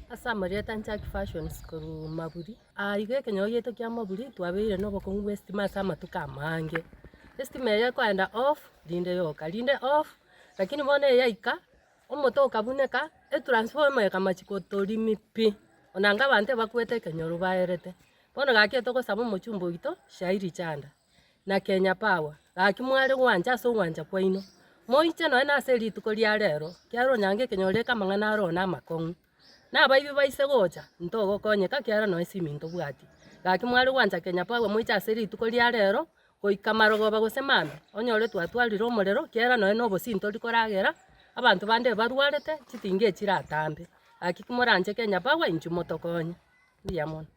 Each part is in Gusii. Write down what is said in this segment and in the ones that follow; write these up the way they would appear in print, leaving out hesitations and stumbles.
Ase amarieta Njagi Fashions korwa Maburi, aa iga ekenyoro giaito kia Maburi twabeire na obokong'u bwa estima ase amatuko amange. Estima eye ekoenda off, rinde yoka, rinde off, lakini bono eyaika, omote okabuneka, etransformer ekamachia kotorimi pi, onanga abanto ebakwete ekenyoro baerete. Bono gaki etogosaba omochumba oito, Shairi Chanda. na Kenya Power, gaki mware gwancha ase ogwancha kwaino, moiche nonya na ase rituko ria rero, ekiagera onyange ekenyoro eke amang'ana aro na amakong'u. Na abaibi baise gocha, ntogokonyeka ekiagera nonya esimi ntobwati. Gaki mware gwancha Kenya Power moiche ase rituko ria rero, goika marogoba gose mambia, onyore twatwarire omorero, ekiagera nonya na obosie ntori koragera, abanto bande ebarwarete, chitinga echiratambe. Gaki ki moranche Kenya Power inchuo motokonye. Mbuya mono.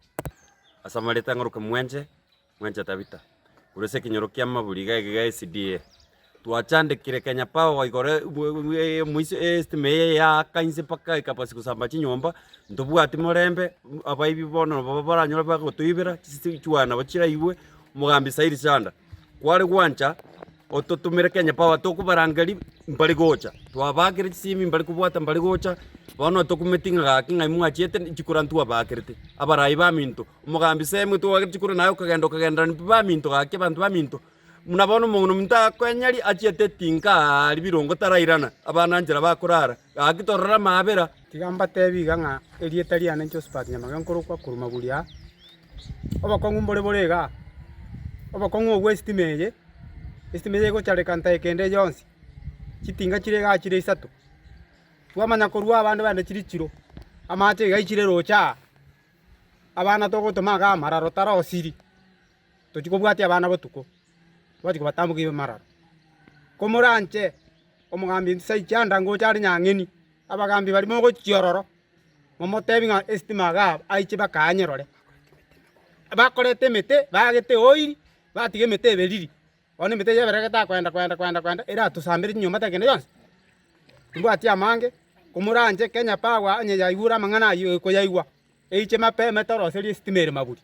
Ase amareta ng'oroke mwenche, Mwancha Tabitha, korwa ase ekenyoro kia Maburi iga iga SDA. Twachandekire Kenya Power igoro omoiso estima eye yaaka inse mpaka ekabasi gosamba chinyomba, ntobwati morembe, abaibi bono nabo baranyore bagotoibera, chisisi chwane nabo chiraibwe, omogambi Sairi Chanda, kware gwancha ototomere Kenya Power tokobarangeria mbari gocha, twabakire chisimi mbari kobwata mbari gocha, bono tokumeti ng'a gaki ng'ai mwachiete chikura ntwabakerete, abarai baminto. Omogambi Semu twagete chikura naye okagenda okagenderania pi baminto gaki abanto baminto, buna bono omong'ina ominto akoenyeria achiete etinga aaria birongo tarairana, abana nchera bakorara, gaki torore amaabera. Tiga mbatebi iga ng'a erieta riane Josephat Nyamage nkorokwa korwa Maguri aa, obokong'u mbore bore igaa, obokong'u obwo estima eye, estima eye egochareka ntaeka ende yonsi, chitinga chire igaa chire isato, twamanya korwa abande baende chiri chiro, amache iga aichire roche aa. Abana togotoma iga amararo tarosiri, tochia kobwatia abana botuko, twachia kobatambokia ibe mararo. Komoranche omogambi Nsaicanda ngocha are nyang'eni, abagambi baria mogochia ororo, momotebi ng'a esitima igaa aiche baka anyerore. Bakoreta emete, baagete oil, batiga emete eberiri. Bono emete eye ebereke takoenda koenda koenda koenda, eratosambere chinyomba tari kende gionsi. Timbwati amange, komoranche Kenya Power onye yaigure amang'ana ayio ekoyaigwa, eiche mapema etoroserie esitima ere maburi.